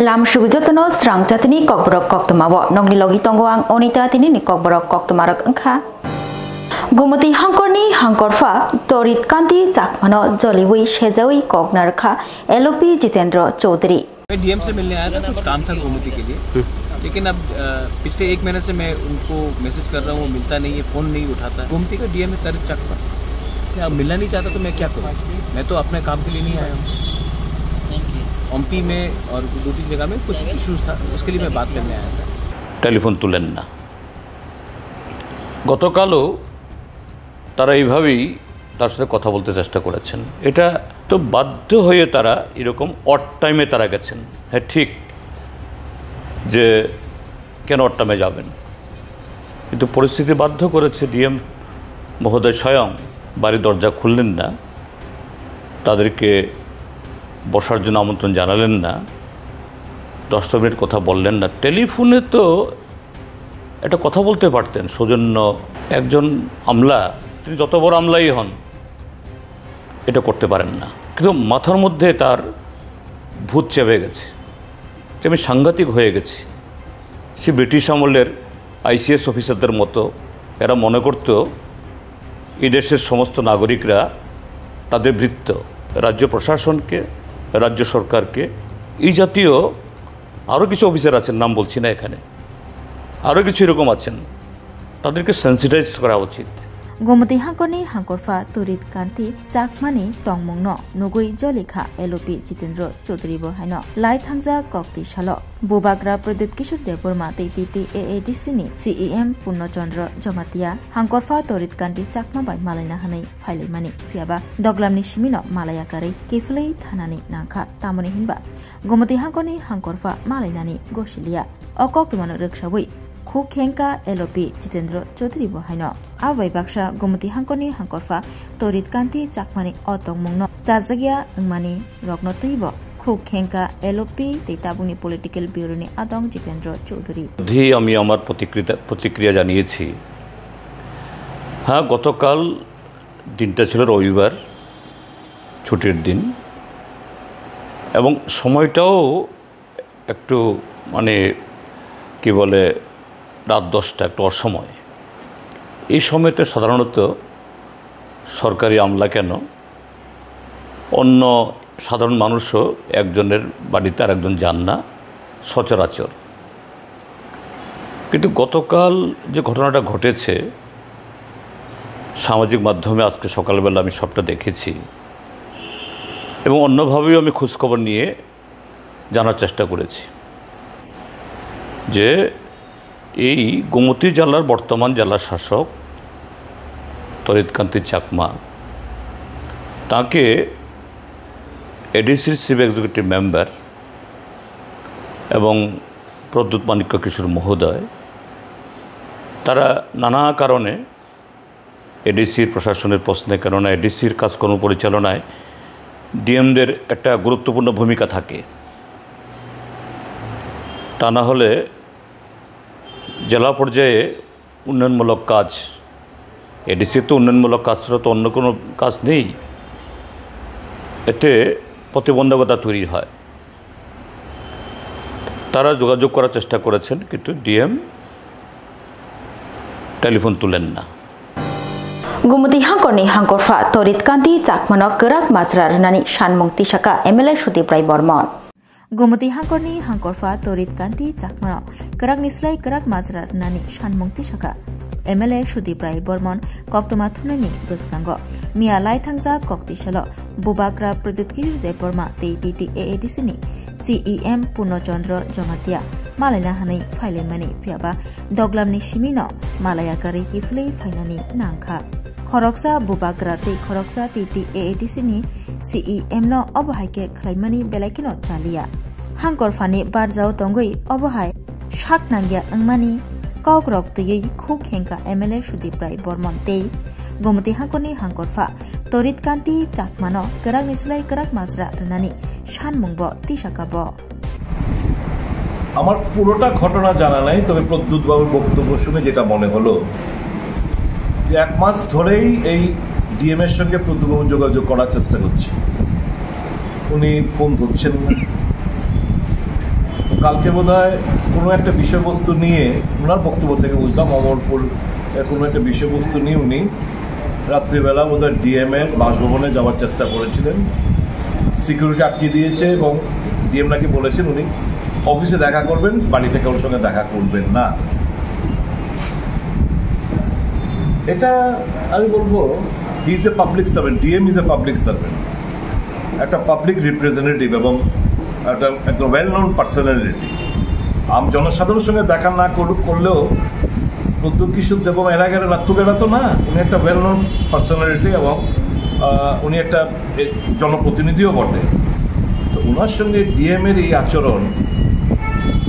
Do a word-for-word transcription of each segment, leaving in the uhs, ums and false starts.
Lam sugu jotono srang jatini kokborok koktwmao. Nokni logi tongo ang Onita, tinini kokborok koktwmarok wngkha. Gumoti hangkorni hangkorpha Torit Kanti Chakmano joliwi sejawi kokna rwkha L O P Jitendra Chaudhary. मैं डीएम से मिलने आया था, कुछ काम था गोमती के लिए। लेकिन अब, अ, पिछले एक महीने से मैं उनको मैसेज कर रहा हूँ, वो मिलता नहीं है, फ़ोन नहीं उठाता है। गोमती का डीएम है तरित चाकमा, क्या मिलना नहीं चाहता तो मैं क्या करूँ? मैं तो अपने काम के लिए नहीं आया हूँ। ओमपी में और दो तीन जगह में कुछ इश्यूज था, उसके लिए मैं बात करने आया था। টেলিফোন তুলেন না। গতকালও তারা এইভাবেই তার সাথে কথা বলতে চেষ্টা করেছেন। এটা তো বাধ্য হয়ে তারা এরকম অড টাইমে তারা গেছেন। হ্যাঁ, ঠিক যে কেন অড টাইমে যাবেন, কিন্তু পরিস্থিতি বাধ্য করেছে। ডিএম মহোদয় স্বয়ং বাড়ির দরজা খুললেন না, তাদেরকে বসার জন্য আমন্ত্রণ জানালেন না, দশটা মিনিট কথা বললেন না। টেলিফোনে তো একটা কথা বলতে পারতেন। সৌজন্য একজন আমলা, তিনি যত বড় আমলাই হন, এটা করতে পারেন না। কিন্তু মাথার মধ্যে তার ভূত চেপে গেছে, যে আমি সাংঘাতিক হয়ে গেছি। সে ব্রিটিশ আমলের আইসিএস অফিসারদের মতো। এরা মনে করত এই দেশের সমস্ত নাগরিকরা তাদের ভৃত্য, রাজ্য প্রশাসনকে, রাজ্য সরকারকে, এই জাতীয় আরও কিছু অফিসার আছেন, নাম বলছি না এখানে, আরও কিছু এরকম আছেন, তাদেরকে সেন্সিটাইজ করা উচিত। Gumoti hangkorni hangkorpha Torit Kanti Chakmani tongmungno nugwi jolikha L O P Jitendra Chaudhary bo haino lai thangjak koktwi salo. Bubagra Pradyut Kishore Debbarma tei T T A A D C ni C E M Purno Chandra Jamatia hangkorpha Torit Kanti Chakma bai malaina hwnwi phailaimani, phiyaba doglamni simino malaya karwi kiphilwi thanani nangkha, tamoni hinba Gumoti hangkorni hangkorpha malainani gosiliya. O koktwmano rwksawi khuk khengkha L O P Jitendra Chaudhary bo haino. Abo bai baksa Gumoti hangkorni hangkorpha Torit Kanti Chakmani o tongmungno chajakya wngmani rokno twibo khuk khengkha L O P tei tabukni political bureau ni adong Jitendra Chaudhary. মধ্যেই আমি আমার প্রতিক্রিয়া প্রতিক্রিয়া জানিয়েছি। হ্যাঁ, গতকাল দিনটা ছিল রবিবার, ছুটির দিন, এবং সময়টাও একটু, মানে, কি বলে, রাত দশটা, একটু অসময়। এই সময়তে সাধারণত সরকারি আমলা কেন, অন্য সাধারণ মানুষও একজনের বাড়িতে আরেকজন যান না সচরাচর। কিন্তু গতকাল যে ঘটনাটা ঘটেছে, সামাজিক মাধ্যমে আজকে সকালবেলা আমি সবটা দেখেছি এবং অন্যভাবেও আমি খোঁজখবর নিয়ে জানার চেষ্টা করেছি যে এই গোমতী জেলার বর্তমান জেলা শাসক তরিৎ কান্তি চাকমা, তাকে এডিসির চিফ এক্সিকিউটিভ মেম্বার এবং প্রদ্যুৎ মাণিক্য কিশোর মহোদয়, তারা নানা কারণে এডিসির প্রশাসনের প্রশ্নে, কেননা এডিসির কাজকর্ম পরিচালনায় ডিএমদের একটা গুরুত্বপূর্ণ ভূমিকা থাকে। তা না হলে জেলা পর্যায়ে উন্নয়নমূলক কাজ, এডিসির তো উন্নয়নমূলক কাজ ছাড়া তো অন্য কোনো কাজ নেই, এতে প্রতিবন্ধকতা তৈরি হয়। তারা যোগাযোগ করার চেষ্টা করেছেন, কিন্তু ডিএম টেলিফোন তুলেন না। Gumoti hangkorni hangkorpha Torit Kanti Chakmano kwrak majra rwnani sanmung tisaka M L A Sudip Rai Bormon. Gumoti hangkorni hangkorpha Torit Kanti Chakmano kwrakni slai kwrak majra rwnani sanmung tisaka M L A Sudip Rai Bormon koktwma thumnaini bwskango miya lai thangjak koktisalo Bubagra Pradyut Kishore Debbarma tei T T A A D C ni C E M Purno Chandra Jamatia malaina hwnwi phailaimani, phiyaba doglamni simino malaya karwi kiphilwi phainani nangkha. Khoroksa Bubagra tei khoroksa T T A A D C ni C E M no obo hai khe khlaimani belai kheno chaliya. Hangkorphani barjao tongwi obo hai sak nangya wngmani kokrok twiwi khuk hengkha M L A Sudip Rai Bormon tei Gumoti hangkorni hangkorpha Torit Kanti Chakmano kwrakni slai kwrak majra rwnani sanmungbo tisaka bo. আমার পুরোটা ঘটনা জানা নাই, তবে প্রদ্যুৎ বাবুর বক্তব্য শুনে যেটা মনে হলো যে এক মাস ধরেই এই ডিএম এর সঙ্গে প্রদ্যুৎ বাবু যোগাযোগ করার চেষ্টা করছে, উনি ফোন ধরছেন না। কালকে বোধহয় কোনো একটা বিষয়বস্তু নিয়ে, ওনার বক্তব্য থেকে বুঝলাম, অমরপুর এর কোনো একটা বিষয়বস্তু নিয়ে উনি রাত্রিবেলা বোধহয় ডিএম এর বাসভবনে যাওয়ার চেষ্টা করেছিলেন। সিকিউরিটি আটকে দিয়েছে এবং ডিএম নাকি বলেছেন উনি অফিসে দেখা করবেন, বাড়িতে কারোর সঙ্গে দেখা করবেন না। এটা আমি বলবো, he is a public servant, DM is a public servant, একটা পাবলিক রিপ্রেজেন্টেটিভ এবং একটা একজন ওয়েল নোন পার্সোনালিটি। আম জনসাধারণের সঙ্গে দেখা না করুক, করলেও প্রদ্যুৎ কিশোর দেববর্মা এরা গেলে না, তুকেরা তো না, উনি একটা ওয়েল নোন পার্সোনালিটি এবং আহ, উনি একটা এ, জনপ্রতিনিধিও বটে। তো ওনার সঙ্গে ডিএম এর এই আচরণ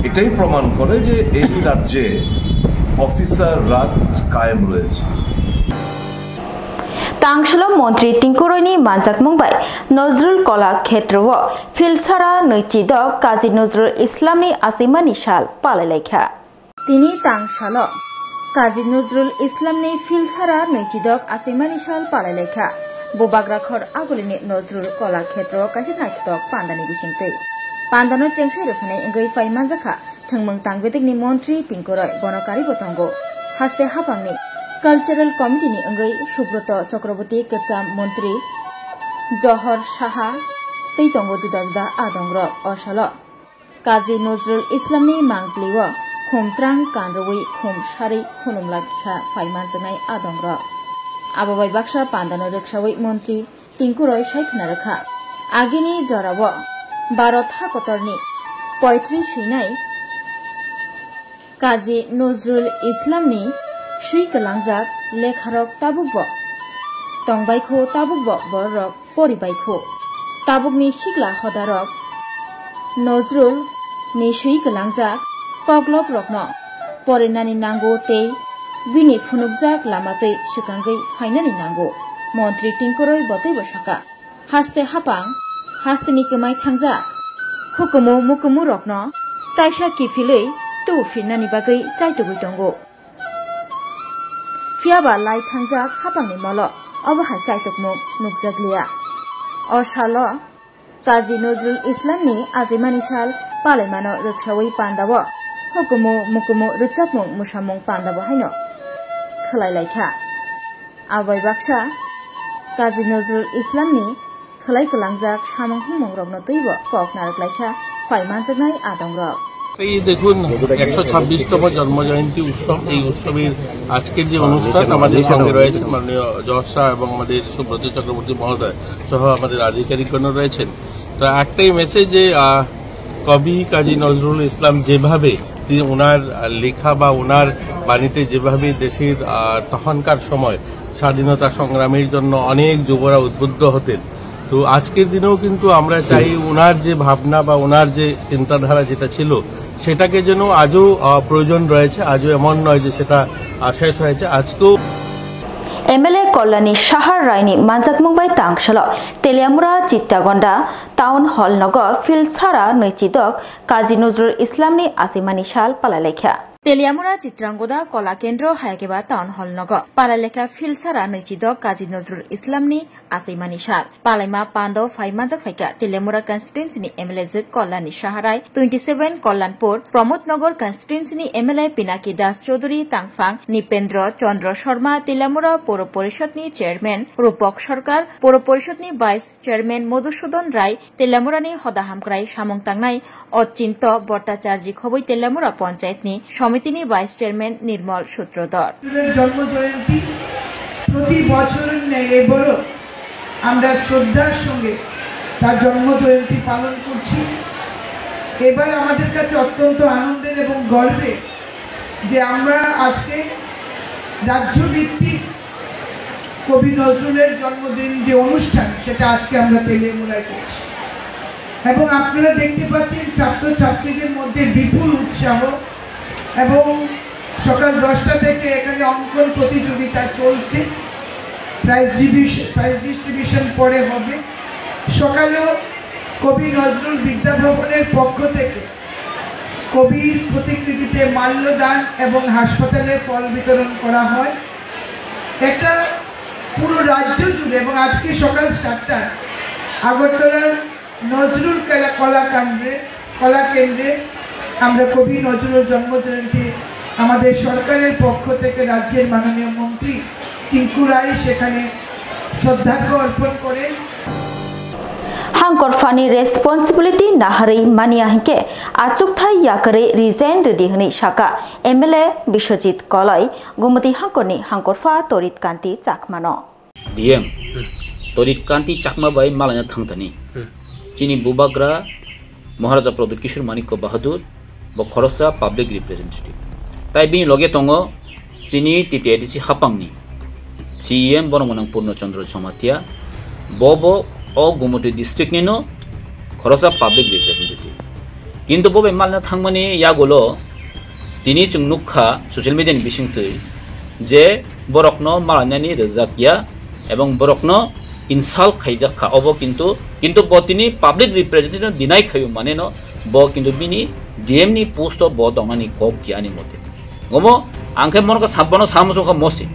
এটাই প্রমাণ করে যে এই রাজ্যে অফিসার রাজ কায়েম রয়েছে। Tangshalo montri Tinku Royni manjakmung bai Nazrul Kola Khetrowo Philsara Nwichidok Kazi Nazrul Islamni asimani sal palailaikha. Tini tang salo Kazi Nazrul Islamni Philsara Nwichidok asimani sal palailaikha. Bubagra khor agulini Nazrul Kola Khetrowo kaisa naithotok pandani bisingtwi. Pandano chengsai rwphinai wngwi pai manjakha. Thwngmung tangbedigni montri Tinku Roy bono karibo tongo. Haste hapangni Cultural Committee ni wngwi Subroto Chakraborty, kwcham montri Johor Saha tei tongo juda juda adongrok. O salo Kazi Nazrul Islamni mangpilio khum trang kanrwi khum sarwi khunumlakha pai manjaknai adongrok. Abo bai baksa pandano rwksawi montri Tinku Roy sai khna rwkha. Agini jorao Bharat hakotorni poetry swinai Kazi Nazrul Islamni swi kwlangjak lekharok tabukbo tongbaikho, tabukbo bororok poribaikho. Tabukni sikla hodarok Nazrul ni swi kwlangjak kokloprokno porinani nango tei bini phunukjak lamatwi swkangwi phainani nango, montri Tinku Roy botwibo saka. Haste hapang, hasteni kwmai thangjak hukumu mukumurokno taisa kiphilwi tubu phinnani bagwi chaitugwi tongo. Phiyaba lai thangjak hapangni molo obo hai chaitukmung nukjakliya. O salo Kazi Nazrul Islamni ajaimani sal palaimano rwksawi pandao hukumu mukumu rwchapmung mwsamung pandabo haino khwlailaikha. Abai baksa Kazi Nazrul Islamni khwlai kwlangjak samung humung rokno twibo kok narwk laikha phai manjaknai adongrok. এই দেখুন, একশো ছাব্বিশতম জন্ম জয়ন্তী উৎসব। এই উৎসবের আজকের যে অনুষ্ঠান, আমাদের সঙ্গে রয়েছেন মাননীয় জজ শাহ এবং আমাদের সুব্রত চক্রবর্তী মহোদয় সহ আমাদের আধিকারিকগণ রয়েছেন। তো একটাই মেসেজ যে, আহ, কবি কাজী নজরুল ইসলাম যেভাবে তিনি ওনার, আহ, লেখা বা ওনার বাণীতে যেভাবে দেশের, আহ, তখনকার সময় স্বাধীনতা সংগ্রামের জন্য অনেক যুবরা উদ্বুদ্ধ হতেন, তো আজকের দিনেও কিন্তু আমরা চাই ওনার যে ভাবনা বা ওনার যে চিন্তাধারা যেটা ছিল, সেটাকে যেন আজও, আহ, প্রয়োজন রয়েছে, আজও এমন নয় যে সেটা, আহ, শেষ হয়েছে। আজকেও এমএলএ কল্যাণী সাহা রায়নি manjakmung bai tang salo Teliamura Chittagonda Town Hall nogo Philsara Nwichidok Kazi Nazrul Islamni asimani sal palailaikha. Teliamura Chittrangoda Kola Kendro Hayakeba Town Hall nogo palailaikha Philsara Nwichidok Kazi Nazrul Islamni asimani sal. Palaima pando phai manjak phaikha Teliamura constituency ni M L A jwk Kolani Saharai, twenty seven Kollanpur, Pramod Nagar constituency ni M L A Pinaki Das Chaudhary, Tangphang Nipendra Chandra Sharma, Teliamura Poro Porishad ni chairman Rupak Sarkar, Poro Porishad ni vice chairman Madhusudan Rai, Teliamura ni hoda hamkrai samung tangnai Ochinto Bhattacharjee khoboi Teliamura panchayat ni somiti ni vice chairman Nirmal Sutradhar. জন্ম জয়ন্তী প্রতি বছরের ন্যায় এবারও আমরা শ্রদ্ধার সঙ্গে তার জন্ম জয়ন্তী পালন করছি। এবার আমাদের কাছে অত্যন্ত আনন্দের এবং গর্বের যে আমরা আজকে রাজ্যভিত্তিক কবি নজরুলের জন্মদিন যে অনুষ্ঠান, সেটা আজকে আমরা তেলিয়ামুড়ায় করছি। এবং আপনারা দেখতে পাচ্ছেন ছাত্রছাত্রীদের মধ্যে বিপুল উৎসাহ, এবং সকাল দশটা থেকে এখানে অঙ্কন প্রতিযোগিতা চলছে। প্রাইজ ডিভিশন, প্রাইজ ডিস্ট্রিবিউশন পরে হবে। সকালেও কবি নজরুল বিদ্যাভবনের পক্ষ থেকে কবির প্রতিকৃতিতে মাল্যদান এবং হাসপাতালে ফল বিতরণ করা হয়। একটা পুরো রাজ্য জুড়ে, এবং আজকে সকাল সাতটায় আগরতলার নজরুল কলা, কলা কেন্দ্রে, কলা কেন্দ্রে আমরা কবি নজরুল জন্মজয়ন্তী আমাদের সরকারের পক্ষ থেকে রাজ্যের মাননীয় মন্ত্রী টিঙ্কু রায় সেখানে শ্রদ্ধার্ঘ্য অর্পণ করেন। Hangkorphani responsibility naharwi manya hinkhe achukthai yakarwi resign rwdi hwnwi saka M L A Biswajit Koloi, Gumoti hangkorni hangkorpha Torit Kanti Chakmano. D M, hmm, Torit Kanti Chakma bai malaina thangthani. Hmm. Chini bubagra Maharaja Pradyut Kishore Manikya Bahadur, bo khoroksa public representative. Tai bini loge tongo chini T T A D C hapangni C E M bono gwnang Purno Chandra Jamatia, bo bo o Gumoti district nino khoroksa public representative. Kintu bo bai malaina thangmani yagulo tini chwng nukha social media ni bisingtwi je borokno malainani rwjak ya ebong borokno insult khaijak kha obo kintu, kintu bo tini public representative no deny khaio maneno bo kintu bini D M ni post o bo tongnani kok ya ani mote. Omo ang khe mono kha sab-, bono samo songkha mosi.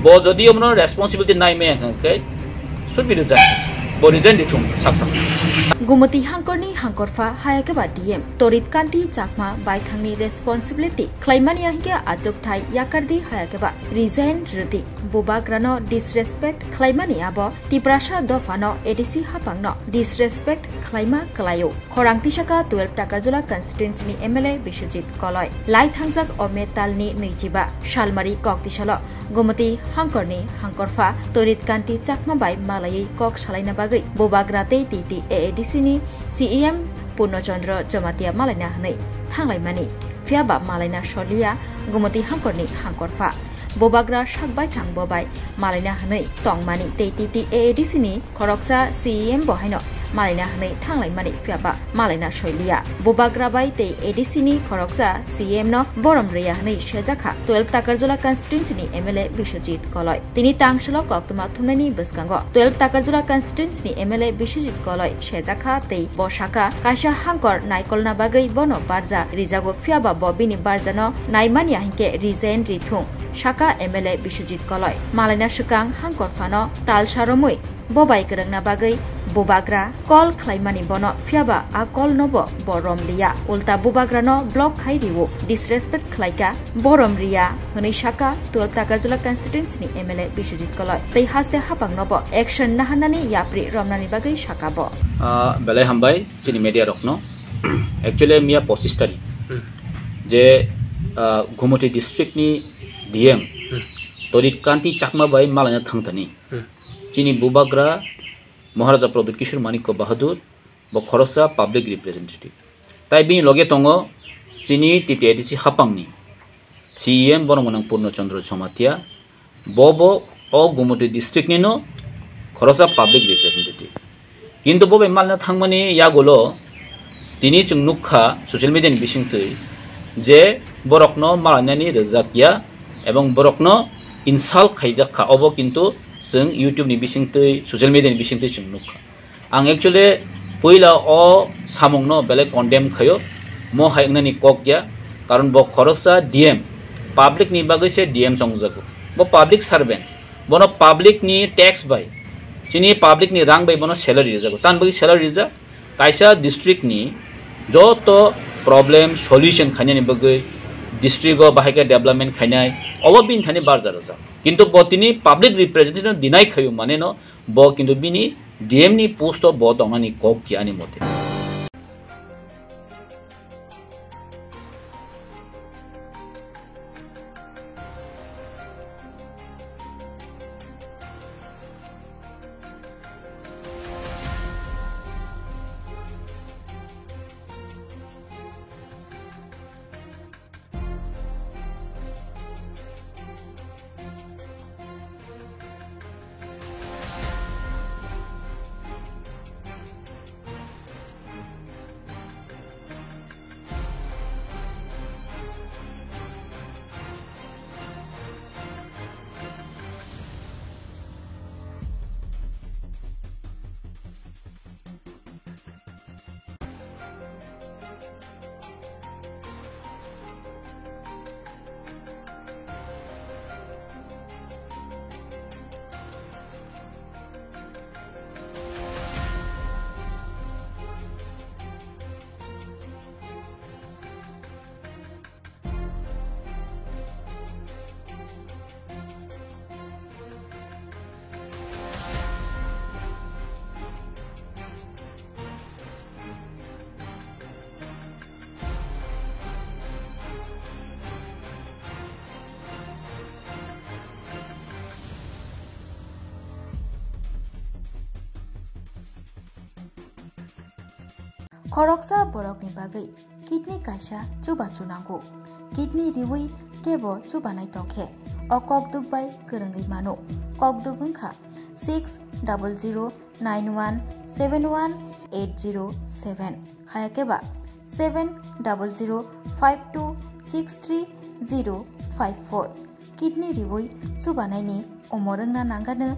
Bo jodi omono responsibility nai maya kha khe should be resign. Bo resign di thung sak sak. Gumoti hangkorni hangkorpha hayakeba D M Torit Kanti Chakma baithangni responsibility khlaimani ahikhe achukthai yakardi hayakeba resign rwdi. Bubagrano disrespect khlaimani abo Tiprasa dophano A D C hapangno disrespect khlaima kwlaio. Khorang tisaka twelve Takarjala constituency ni M L A Biswajit Koloi. Lai thangjak o May talni nwijiba salmari kok tisalo Gumoti hangkorni hangkorpha Torit Kanti Chakma bai malaiwi kok salaina bagwi bubagra tei T T A A D C ni C E M Purno Chandra Jamatia malaina hwnwi thanglaimani. Phiyaba malaina soliya Gumoti hangkorni hangkorpha. Bubagra sak baithang bo bai malaina hwnwi tongmani tei T T A A D C ni khoroksa C E M bo haino malaina hwnwi thanglaimani phiyaba malaina soiliya. Bubagra bai tei A D C ni khoroksa C E M no borom rwya hwnwi sejakha twelve Takarjala constituency ni M L A Biswajit Koloi. Tini tangsalo koktwma thumnaini bwskango twelve Takarjala constituency ni M L A Biswajit Koloi sejakha tei bo saka kaisa hangkor naikolna bagwi bono barja rijago, phiyaba bo bini barjano naimani hinkhe resign rithung, saka M L A Biswajit Koloi. Malaina swkang hangkor phano tal saromwi bo bai kwrwngna bagwi bubagra call khlaimani bono, phiyaba a call no bo bo rom liya, ulta bubagra no block khai rio, disrespect khlaika, bo rom riya hwnwi saka twelve Takarjala constituency ni M L A Biswajit Koloi. Tei haste hapang no bo action naharnani yapri romnani bagwi saka bo. Ah, belai hambai chini media rokno. Actually, miya pochis tarik Hmm. je, ah, Gumoti district ni D M Hmm. Torit Kanti Chakma bai malaina thangthani. Hmm. Chini bubagra Maharaja Pradyut Kishore Manikya Bahadur, bo khoroksa public representative. Tai bini loge tongo chini T T A D C hapangni C E M bono gwnang Purno Chandra Jamatia, bo bo o Gumoti district nino khoroksa public representative. Kintu bo bai malna thangmani yagulo tini chwng nukha social media ni bisingtwi je borokno malainani rwjak ya ebong borokno insult khaijak kha, obo kintu chwng YouTube ni bisingtwi, social media ni bisingtwi chwng nukha. Ang actually puila o samungno belai condemn khaio, mo hai wngnani kok ya, karon bo khoroksa D M, public ni bagwi se D M chongjago. Bo public servant, bono public ni tax bai, chini public ni rang bai bono salary rijago. Tan bagwi salary rijak, kaisa district ni joto problem solution khainani bagwi, district o bahai khe development khainai, obo bini thani barja rwjak. Kintu bo tini public representative no deny khaio maneno, bo kintu bini D M ni post o bo tongnani kok ya ani mote. Khoroksa borokni bagwi kidney kaisa chubachu nango. Kidney riwi kebo chubanai tongkhe o kokduk bai kwrwngwi mano. Kokduk wngkha six double zero nine one seven one eight zero seven, hayakeba seven double zero five two six three zero five four. Kidney riwi chubanaini omor wngna nangano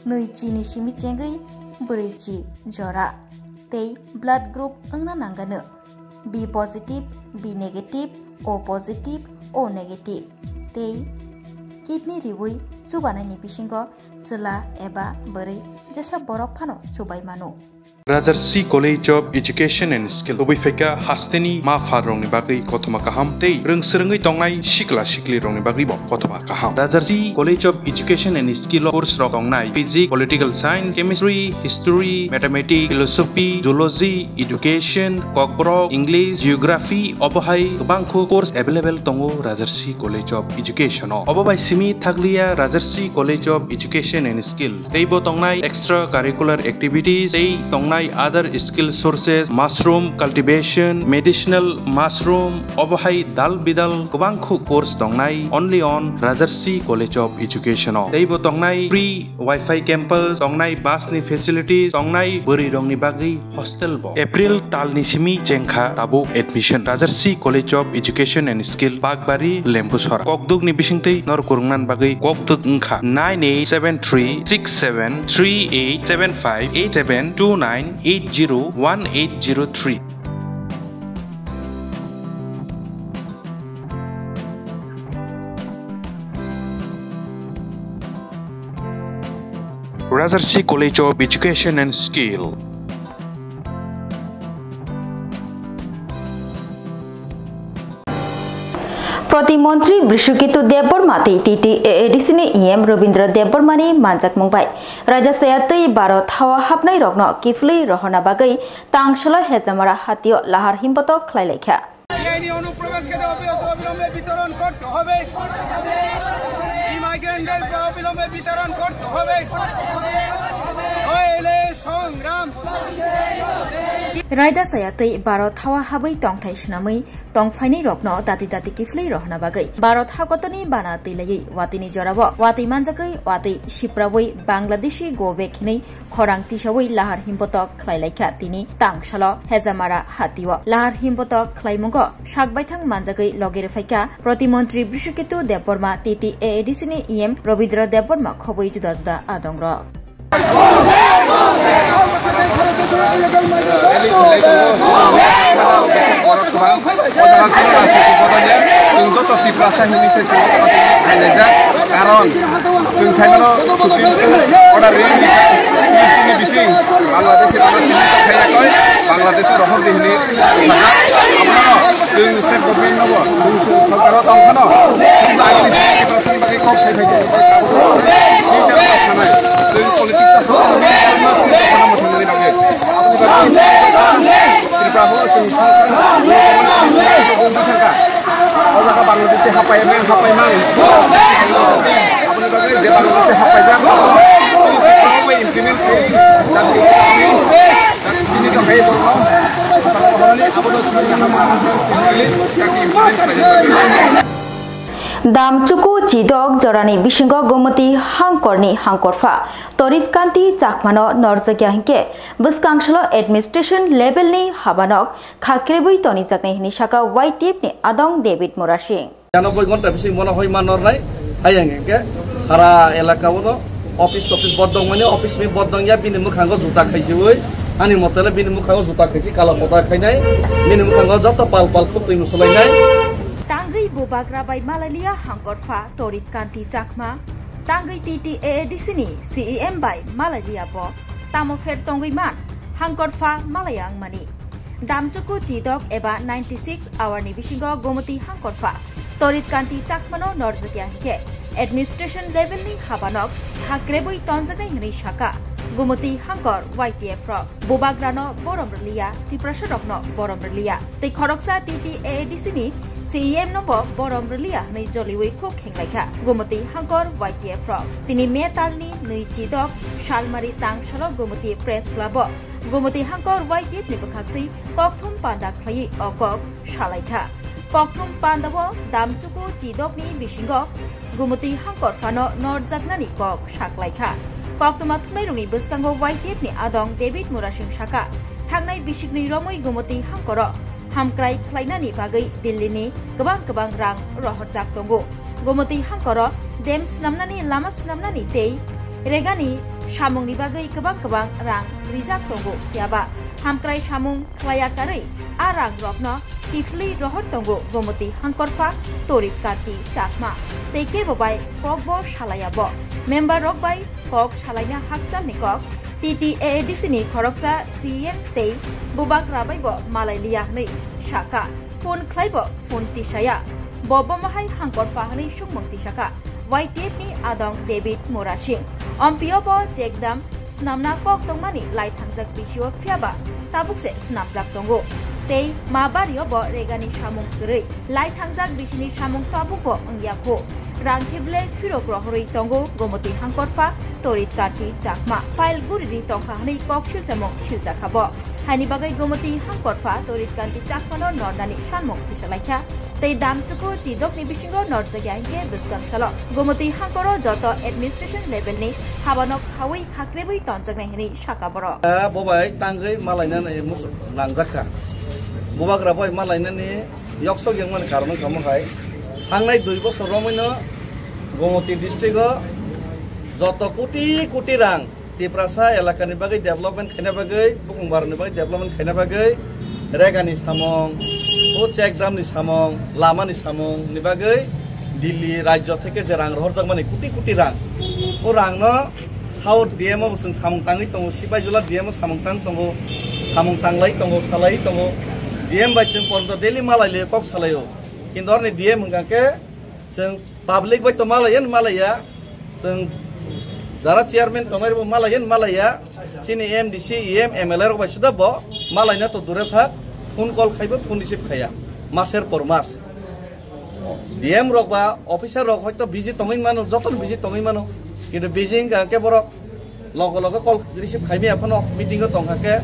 nui chini simi chengwi bwrwi chi jora tei blood group wngna nangano B positive, B negative, O positive, O negative tei kidney riwi chubanaini bisingo chwla eba bwrwi jesa borok phano chubai mano. Rajarsi College of Education and Skill, kubui phaikha hasteni ma pharrokni bagwi kothoma kaham tei rwng swrwngwi tongnai sikla siklirokni bagwibo kothoma kaham. Rajarsi College of Education and Skill o course rok tongnai physics, political science, chemistry, history, mathematics, philosophy, zoology, education, kokborok, English, geography, obo hai kwbangkhu course available tongo Rajarsi College of Education o. Obo bai simi thakliya Rajarsi College of Education and Skill. Teibo tongnai extra curricular activities, tei tongnai other skill sources, mushroom cultivation, medicinal mushroom, obo hai dal bidal kwbangkhu course tongnai only on Rajarsi College of Education o. Teibo tongnai free Wi-Fi campus, tongnai bus ni facilities, tongnai bwrwi rokni bagwi hostel bo. April talni simi chengkha tabuk admission. Rajarsi College of Education and Skill, Bakbari, Lembusora. Kokduk ni bisingtwi nor kwrwngna bagwi kokduk wngkha nine eight seven three six seven three eight seven five eight seven two nine eight zero one eight zero three. Rajarsi College of Education and Skill. Proti Montri Brishuketu Debbarma tei T T A A D C ni E M Rabindra Debbarma ni manjakmung bai raida saya tei Bharot hawa hapnai rokno kiphilwi rohorna bagwi tangsalo Hejamara hatio lahar himbotok khlai laikha. আইনি অনুপ্রবেশকারী অবি-, অবিলম্বে বিতরণ করতে হবে। ইমাইগ্রেন্টদের অবিলম্বে বিতরণ করতে হবে। নইলে সংগ্রাম। Raida saya tei Bharot hawa habwi tongthai swnamwi tongphainai rokno dati dati kiphilwi rohna bagwi Bharot hakotorni bana twi laiwi watwini jorao watwi manjagwi watwi siprawi Bangladeshi go back hinwi khorang tisawi lahar himbotok khlai laikha tini tangsalo Hejamara hatio. Lahar himbotok khlaimungo sak baithang manjagwi logi rwphaikha Proti Montri Brishuketu Debbarma, T T A A D C ni E M Rabindra Debbarma khobwi juda juda adongrok. Chwng joto Tiprasa hinwi se chwng joto khainai jak, karon chwng sai mano Supreme Court order rwi chini bising Bangladesh ni chini tokhaiyakoi Bangladesh rohor di hinwi sajak. Abono chwng state government nobo chwng sorkar o tong phano chwng Tiprasa ni bagwi kok sai phai di. Future o thanai chwng politics o thanai bagwi aboni bagwi Tripura o chwng sorkar o thangkha. O jaga Bangladesh hapai mang hapai mang. Aboni bagwi je Bangladesh hapai jak. Implement khlai. Tini to hai borno. Abono chwng implement khlai. Damchuku Chidok jorani bisingo Gomoti hangkorni hangkorpha Torit Kanti Chakmano norjakya hinkhe bwskang salo administration level ni habanok khakrebwi tonijaknai hinwi saka Y T F ni adong David Murasing. Yanogoi gonta bising bono hoi ma nornai, hayang hinkhe sara elaka bono office topis bodong mani office ni bodong ya bini mukhango juta khaijiwi, ani motele bini mukhango juta khaisi kala pota khainai, bini mukhango joto pal pal khub twi musulainai. Tangwi bubagra bai malaliya hangkorpha Torit Kanti Chakma, tangwi T T A A D C ni C E M bai malaliya bo, tamo pher tongwi man hangkorpha malaya wngmani. Damchuku Chidok eba ninety six hour ni bisingo Gomoti hangkorpha Torit Kanti Chakmano norjakya hinkhe administration level ni habanok khakrebwi tonjaknai hinwi saka Gomoti hangkor Y T F rok. Bubagrano borom rwliya, Tiprasa rokno borom rwliya. Tei khoroksa T T A A D C ni C E M no bo borom rwliya hinwi joliwi khuk khenglaikha Gomoti hangkor Y T F rok. Tini May talni nui Chidok Salmari tang salo Gomoti Press Club o Gumoti Hangkor Y T F ni bwkhaktwi kokthum panda khlaiwi o kok salaikha. Kokthum pandao Damchuku chidokni bisingo Gumoti Hangkor phano norjaknani kok saklaikha. Koktwma thumnairokni bwskango Y T F ni adong David Murasing sakha, thangnai bisiknwi romwi Gumoti Hangkoro hamkrai khlainani bagwi Delhi ni kwbang kwbang rang rohorjak tongo. Gumoti Hangkoro dam swnamnani, lama swnamnani tei regani samungni bagwi kwbang kwbang rang rijak tongo, phiyaba hamkrai samung khlaiya karwi a rang rokno kiphilwi rohor tongo Gumoti Hangkorpha Torit Kanti Chakma tei kebo bai kokbo salaiya bo. Member rok bai kok salaina hakchalni kok T T A A D C ni khoroksa C E M tei Bubagra bai bo malai liya hwnwi sakha. Phone khlai bo phone tisaya. Bo bomo hai Hangkorpha hwnwi sungmung tisakha Y T F ni adong David Murasing. Ompio bo check dam swnamna kok tongmani lai thangjak bisio, phiyaba tabuk se swnamjak tongo. Tei ma bario bo regani samung kwrwi. Lai thangjak bisini samung tabukbo wngya kho. Rang khe ble phirok rohorwi tongo Gumoti Hangkorpha Torit Kanti Chakma. File guriri tongkha hwnwi kok silchamung siljakha bo. Haini bagwi Gumoti Hangkorpha Torit Kanti Chakmano nornani sanmung tisalaikha. Tei Damchuku chidokni bisingo norjakya hinkhe bwskang salo Gumoti Hangkoro joto administration level ni habanok khawi khakrebwi tonjaknai hwnwi sakha borok. Ah, bo bai tangwi malainani muchuk nangjakha. Bubagra bai malainani yoksok yangmani karon wngkha mo hai. Thangnai dui bosor romwino Gumoti district o joto koti koti rang Tiprasa elakani bagwi development khaina bagwi, bukung barani bagwi development khaina bagwi, regani samung, o check dam ni samung, lama ni samung ni bagwi Delhi rajyo theke je rang rohorjakmani koti koti rang, o rang no South D M o bo chwng samung tangwi tongo, Sipaijala D M o samung tang tongo, samung tanglai tongo, salai tongo, D M bai chwng porjonto daily malai le kok salaio, kintu orni D M hwnkha khe chwng public bai to malaiya, malaiya, chwng jara chairman tongnai rokbo malaiya, malaiya, chini M D C, E M, M L A rok bai suda bo malaina to dure thak, phone call khaibo phone receive khaiya, maser por mas. D M rok ba officer rok hoito busy tongwi mano, joto no busy tongwi mano, kintu busy wngkha khe borok logo logo call receive khaimaya phano meeting o tongkha khe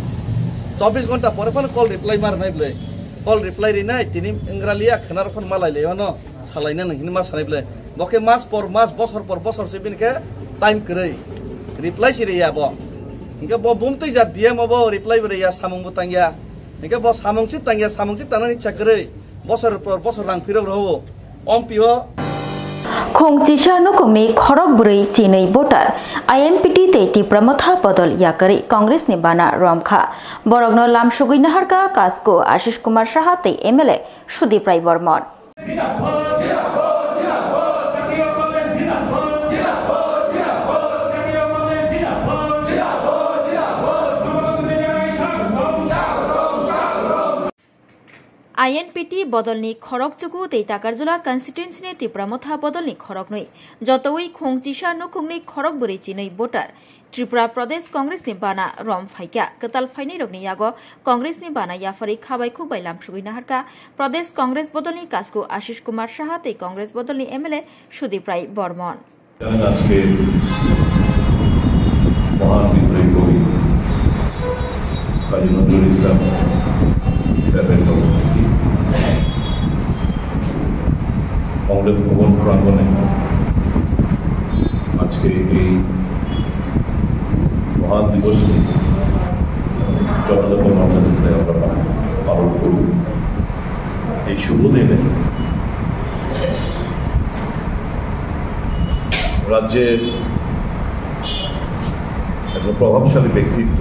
chobbish ghonta pore phano call reply ma rwnai bwle, call reply rinai tini wngwraliya khwna rok phano malai lai mano. Salaina nang hini ma sanai bwle. Bo khe mas por mas, bosor por bosor se bini khe time kwrwi. Reply se rwya bo. Hinkhe bo bumtwi jat D M o bo reply bo rwya, samung bo tangya. Hinkhe bo samung se tangya, samung se tangnani ichha kwrwi. Bosor por bosor rang phirok rwo. Ompio. Khongchisa nukungni khorok bwrwi chinwi voter, I N P T tei Tipra Motha bodol yakarwi Congress ni bana romkha. Borokno lamsugwi naharkha Kasku Ashish Kumar Saha tei M L A Sudip Rai Bormon. I N P T bodolni khorok chuku tei Takarjula constituency ni Tipra Motha bodolni khorok nwi, jotowi khong chisa nukhungni khorok bwrwi chinwi voter Tripura Pradesh Congress ni bana rom phaikha. Kwtal phainairokni yago Congress ni bana yapharwi khabai khukbai lamsugwi naharkha Pradesh Congress bodolni Kasku Ashish Kumar Saha tei Congress bodolni M L A Sudip Rai Bormon. জানেন আজকে মহান বিপ্লবী কবি কাজী নজরুল ইসলাম দেবের জন্মদিন। কংগ্রেস ভবন প্রাঙ্গণে আজকে এই মহান দিবসটি যথাযথ মর্যাদা দিতে আমরা পালন করব। এই শুভ দিনে রাজ্যের একজন প্রভাবশালী ব্যক্তিত্ব,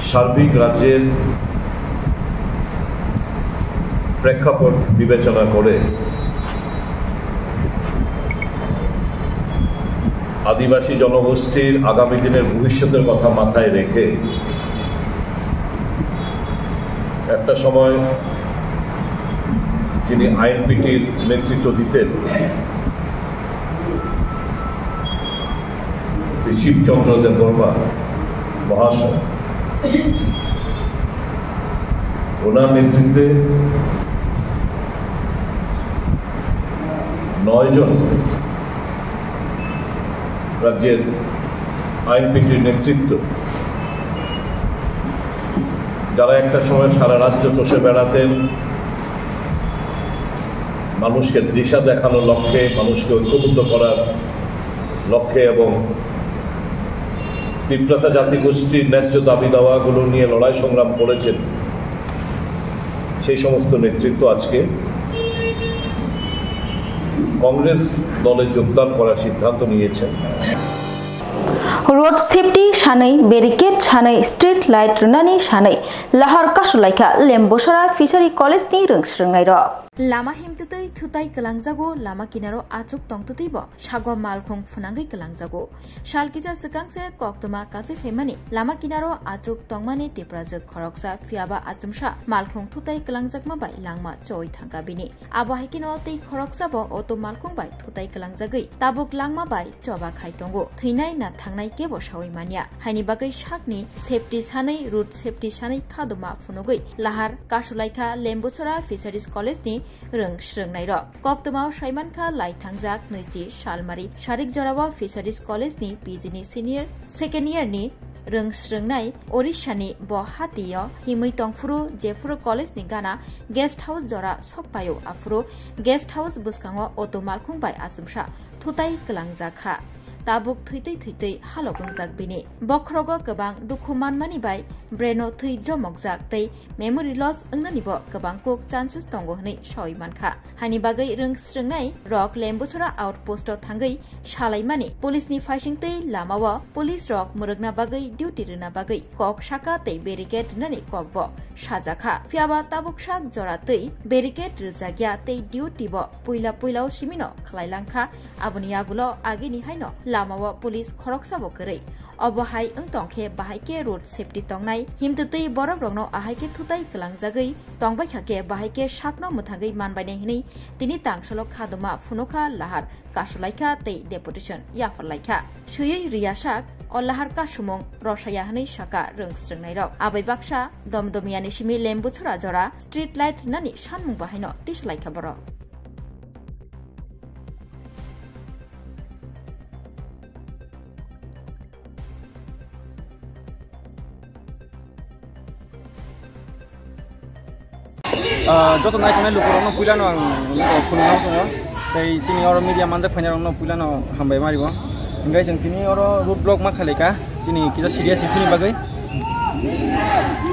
সার্বিক রাজ্যের প্রেক্ষাপট বিবেচনা করে আদিবাসী জনগোষ্ঠীর আগামী দিনের ভবিষ্যতের কথা মাথায় রেখে একটা সময় যিনি আইএনপিটির নেতৃত্ব দিতেন, শ্রী শিবচন্দ্র দেববর্মা মহাশয়, ওনার নেতৃত্বে নয় জন রাজ্যের আইএনপিটির নেতৃত্ব, যারা একটা সময় সারা রাজ্য চষে বেড়াতেন, মানুষকে দিশা দেখানোর লক্ষ্যে, মানুষকে ঐক্যবদ্ধ করার লক্ষ্যে এবং তিপ্রাসা জাতিগোষ্ঠীর ন্যায্য দাবি দাওয়াগুলো নিয়ে লড়াই সংগ্রাম করেছেন, সেই সমস্ত নেতৃত্ব আজকে কংগ্রেস দলে যোগদান করার সিদ্ধান্ত নিয়েছেন। Road safety sanwi, barricade sanwi, street light rwnani sanwi lahar kasulaikha Lembusora Fishery College ni rwngsrwngnairok. Lama himtwtwi thutai kwlangjago, lama kinaro achuk tongtwtwibo sago malkhung phwnangwi kwlangjago. Sal kisa swkang se koktwma kachi phaimani lama kinaro achuk tongmani Tiprajwk khoroksa, phiyaba achomsa malkhung thutai kwlangjakma bai langma choi thangkha bini. Abo hai kheno tei khoroksa bo auto malkhung bai thutai kwlangjagwi tabuk langma bai choba khai tongo. Thwinai na thangnai kebo sawi manya. Haini bagwi sakni safety sanwi, road safety sanwi khadoma phunugwi lahar kasulaikha Lembusora Fisheries College ni rwngsrwngnairok. Koktwmao saimankha lai thangjak nwichi salmari sarik jorao Fisheries College ni P G ni senior second year ni rwngsrwngnai Orissa ni bo hatio himwi tongphuru, jephuru college ni gana guest house jora sokpaio, aphuru guest house bwskango auto malkhung bai achomsa thutai kwlangjak kha. Tabuk thwitwi thwitwi halok wngjak bini. Bokhorogo kwbang dukhu manmani bai brain o thwi jomokjak tei memory loss wngnani bo kwbang kuk chances tongo hwnwi sawi mankha. Haini bagwi rwngsrwngnai rok Lembusora outpost o thangwi salaimani police ni phaisingtwi lamao police rok mwrwkna bagwi duty rwna bagwi kok saka tei barricade rwnani kokbo sajakha. Phiyaba tabuk sak jora twi barricade rwjakya tei duty bo puila puilao simino khlai langkha. Aboni yagulo agini haino lamao police khoroksabo kwrwi. Obo hai wng tong khe bahai khe road safety tongnai himtwtwi borok rokno ahai khe thutai kwlangjagwi tongbai kha khe bahai khe sakno mwthangwi manbainai hwnwi tini tangsolok khadoma phunukha, lahar kasulaikha tei deputation yapharlaikha. Swiwi riyasak o lahar kasumung rosaya hwnwi saka rwngsrwngnairok. Abai baksa Domdomiyani simi Lembusora jora street light rwnani sanmung bahaino tisalaikha borok. Ah, joto naitongnai lukurokno puilano ang khulumno tongo. Tei chini oro media manjak phainairokno puilano hambai ma rio. Hingke chwng tini oro road block ma khailai ka, chini kisa serious issue ni bagwi.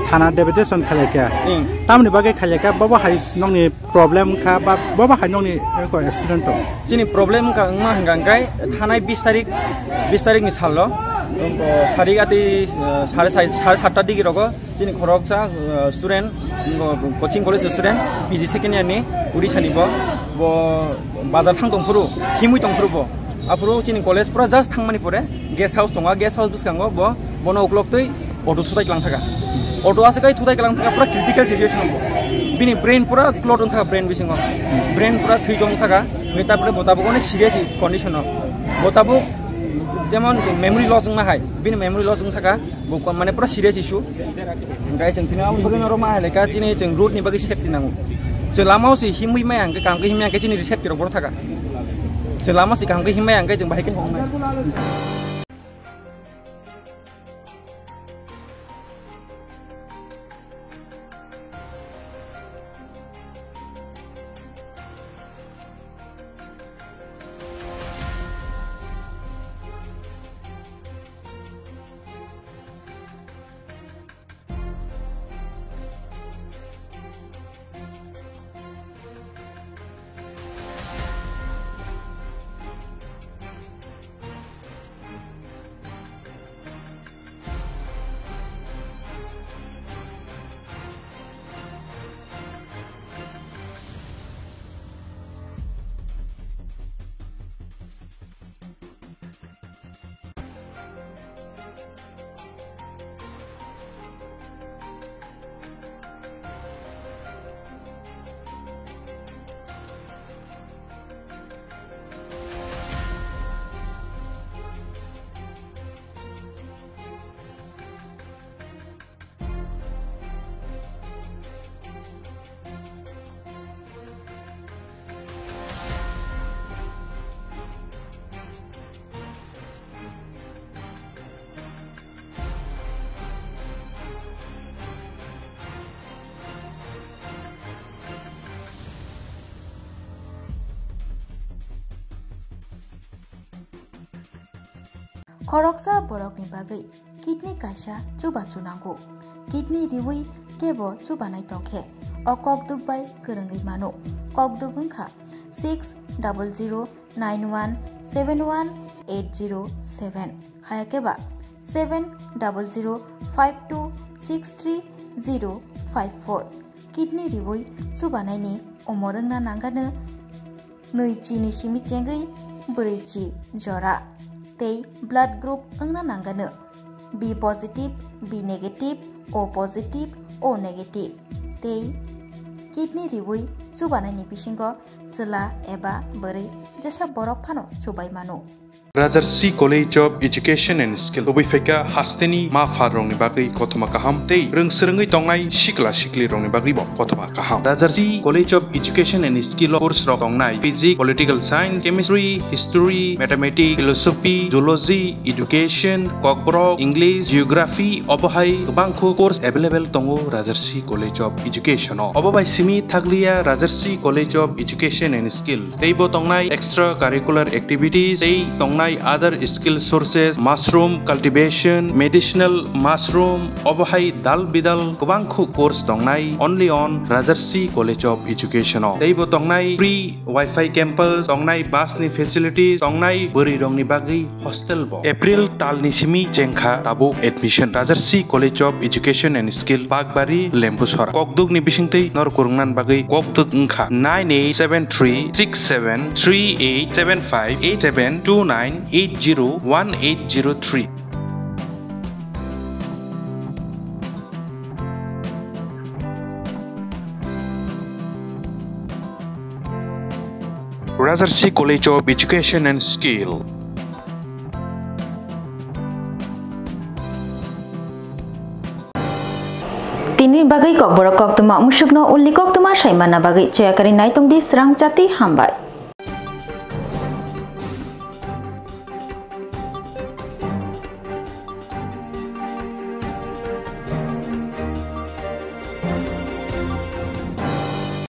Thana deputation khailai ka? Ing. Tamni bagwi khailai ka, bobo hai nokni problem kha ba bobo hai nokni eko accident tong? Chini problem wngkha wngma hwnka hwnkhe thanai bis tarik, bis tarikni salo, sarik atwi, eh, sare sai-, sare satta digi rogo chini khoroksa, eh, student, coaching college ni student, P G second year ni, Odisha ni bo, bo bazar thang tongphuru, himwi tongphuru bo. Aphuru chini college pura just thangmani pore guest house tongo, guest house bwskango bo, bono uklok twi auto thutai kwlang thaka. Auto aswk kai thutai kwlang thaka, pura critical situation bo. Bini brain pura clot wng thaka brain bisingo. Brain pura thwi jom thaka. Hwnwi ta pore bo tabuk onek serious condition o. Bo tabuk jemon memory loss wngma hai. Bini memory loss wng thaka. Bo ko-, mane pura serious issue. Hingke chwng tini amo bagwi norok ma hai le ka chini chwng road ni bagwi safety nango. Chwng lama o se himwi maya hingke kaham khe himya hingke chini safety rok boro thaka. Chwng lama se kaham khe himya hingke chwng bahai khe himnai. Khoroksa borokni bagwi kidney kaisa chubachu nango. Kidney riwi kebo chubanai tongkhe o kokduk bai kwrwngwi mano. Kokduk wngkha six double zero nine one seven one eight zero seven, hayakhe ba seven double zero five two six three zero five four. Kidney riwi chubanaini umor wngna nangano nui chini simi chengwi brwi chi jora tei blood group wngna nangano B positive, B negative, O positive, O negative tei kidney riwi chubanaini bisingo chwla eba bwrwi jesa borok phano chubai mano. Rajarsi College of Education and Skill, kubui phaikha hasteni ma pharrokni bagwi kothoma kaham tei rwng swrwngwi tongnai sikla siklirokni bagwibo kothoma kaham. Rajarsi College of Education and Skill o course rok tongnai physics, political science, chemistry, history, mathematics, philosophy, zoology, education, kokborok, English, geography, obo hai kwbangkhu course available tongo Rajarsi College of Education o. Obo bai simi thakliya Rajarsi College of Education and Skill. Teibo tongnai extra curricular activities, tei tongnai other skill sources, mushroom cultivation, medicinal mushroom, obo hai dal bidal kwbangkhu course tongnai only on Rajarsi College of Education o. Teibo tongnai free Wi-Fi campus, tongnai bus ni facilities, tongnai bwrwi rokni bagwi hostel bo. April talni simi chengkha tabuk admission. Rajarsi College of Education and Skill, Bakbari, Lembusora. Kokduk ni bisingtwi nor kwrwngna bagwi kokduk wngkha nine eight seven three six seven three eight seven five eight seven two nine eight zero one eight zero three. Rajarsi College of Education and Skill. Tini bagwi kokborok koktwma musukno ulni koktwma saimana bagwi choyakari naitongdi srang chati hambai.